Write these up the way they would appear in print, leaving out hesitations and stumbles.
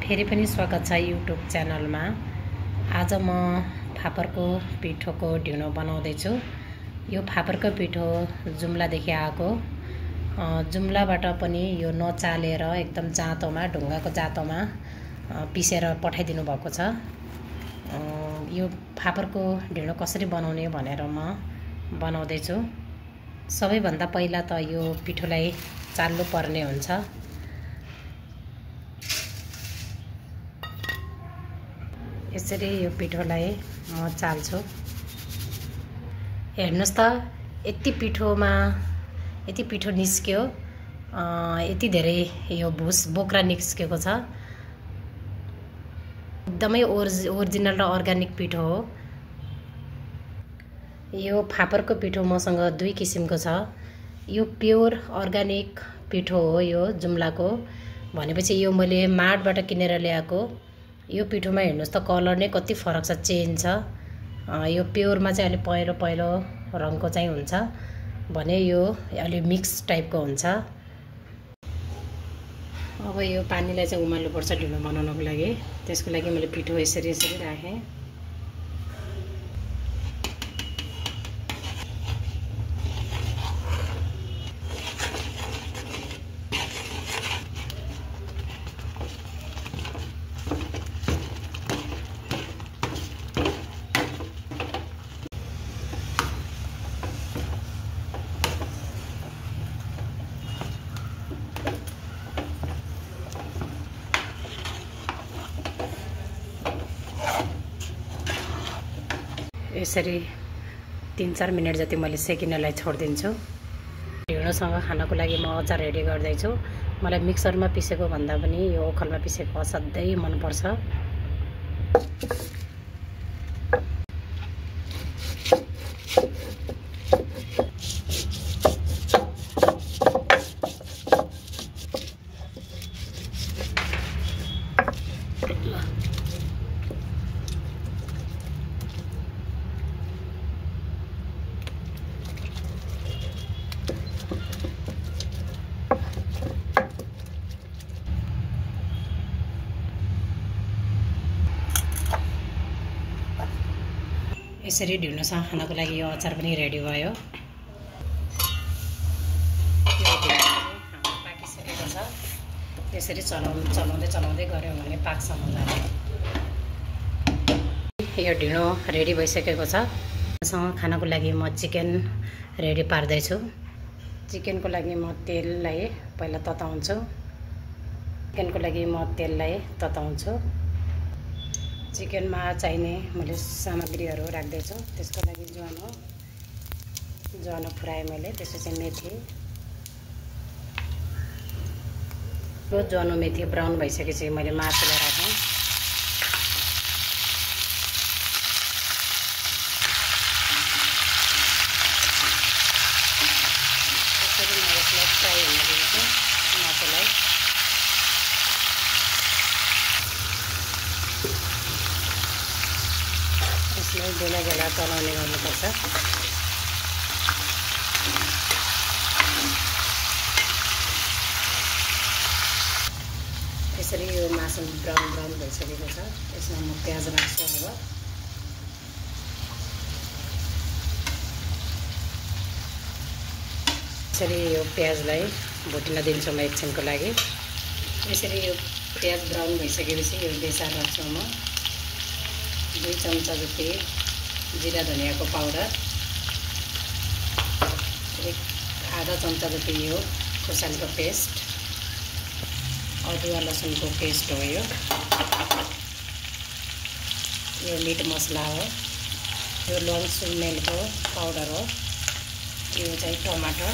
फेरि पनि स्वागत छ युट्युब च्यानलमा। आज म फापरको पिठोको ढिँडो बनाउँदैछु। यो फापरको पिठो जुम्लादेखि आएको। जुम्लाबाट पनि यो नचालेर एकदम जाँतोमा ढुङ्गाको जाँतोमा पिसेर पठाइदिनु भएको छ। यो फापरको ढिँडो कसरी बनाउने भनेर म बनाउँदैछु। सबैभन्दा पहिला त यो पिठोलाई चाल्नु पर्ने हुन्छ। यसरी यो पिठोलाई म चाल्छु। हेर्नुस् त यति पिठो निस्क्यो, यति धेरै यो भुस बोक्रा निस्केको छ। एकदमै ओरिजिनल र अर्ग्यानिक पिठो हो। यो फापरको पिठो मसँग दुई किसिमको छ। यो प्योर अर्ग्यानिक पिठो हो यो जुम्लाको। भनेपछि यो मैले माडबाट किनेर ल्याएको। यो पिठोमा हेर्नुस् त कलर नै कति फरक छ, चेन्ज छ। यो प्योरमा चाहिँ अलि पहेँलो पहेँलो रङको चाहिँ हुन्छ भने यो अलि मिक्स टाइपको हुन्छ। अब यो पानीलाई चाहिँ उमाल्नुपर्छ ढिँडो बनाउनको लागि। त्यसको लागि मैले पिठो यसरी राखेँ। यसरी 3-4 मिनट जति मैले सेकिनलाई छोडिदिन्छु। ढिँडोसँग खानको लागि म अचार रेडी गर्दैछु। मलाई मिक्सरमा पिसेको भन्दा पनि यो ओखलमा पिसेको असाध्यै मनपर्छ। यसरी ढिँडोसँग खानको लागि यो अचार पनि रेडी भयो। यो ढिँडो पाकिसकेको छ। यसरी चलाउँदै गऱ्यो भने पाक्छ मजाले। यो ढिँडो रेडी भइसकेको छ। सँग खानको लागि म चिकन रेडी पार्दैछु। चिकनको लागि म तेललाई पहिला तताउँछु। चिकनमा चाहिने मैले सामग्रीहरू राख्दैछु। त्यसको लागि ज्वानो फुराएँ मैले। त्यसपछि मेथी, यो ज्वानो मेथी ब्राउन भइसकेपछि मैले मासुलाई राखेँ। त्यसरी म यसलाई फ्राई हुन दिन्छु मासुलाई। बेला चलाउने गर्नुपर्छ। यसरी यो मासु ब्राउन भइसकेको छ। यसमा म प्याज राख्छु। अब यसरी यो प्याजलाई भुटिन दिन्छु म एकछिनको लागि। यसरी यो प्याज ब्राउन भइसकेपछि यो बेसार राख्छु म। 2 चम्चा जति जिरा धनियाँको पाउडर, 1/2 चम्चा जति यो खुर्सानीको पेस्ट, अदुवा लसुनको पेस्ट हो। यो मिट मसला हो। यो ल्वाङ सुमेलको पाउडर हो। यो चाहिँ टमाटर।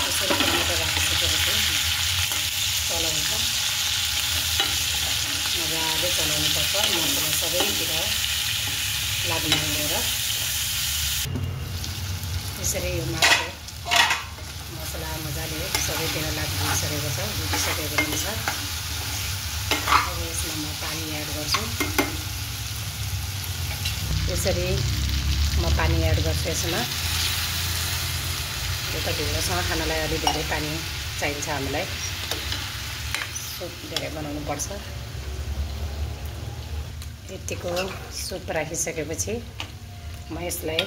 यसरी टमाटर राखिसकेपछि चलाउँछ। मजाले चलाउनुपर्छ। मसला सबैतिर लाग्ने गरेर यसरी यो मसला मजाले सबैतिर लागिसकेको छ, भुटिसकेको हुन्छ। अब यसमा म पानी एड गर्छु। यसरी म पानी एड गर्छु यसमा। यो त ढिँडोसँग खानलाई अलि धेरै पानी चाहिन्छ हामीलाई। सुप धेरै बनाउनुपर्छ। यतिको सुप राखिसकेपछि म यसलाई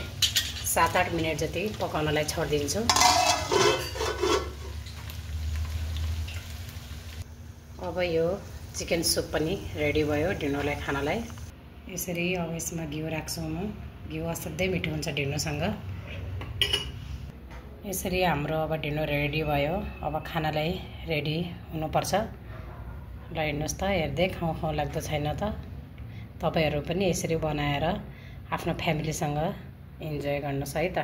7-8 मिनेट जति पकाउनलाई छोडिदिन्छु। अब यो चिकन सुप पनि रेडी भयो ढिँडोलाई खानलाई। यसरी अब यसमा घिउ राख्छु म। घिउ असाध्यै मिठो हुन्छ ढिँडोसँग। यसरी हाम्रो अब ढिँडो रेडी भयो। अब खानालाई रेडी हुनुपर्छ। ल हेर्नुहोस् त, हेर्दै खाउँ खाउँ लाग्दो छैन त? तपाईहरु पनि यसरी बनाएर आफ्नो फ्यामिलीसँग इन्जोय गर्नुहोस् है त।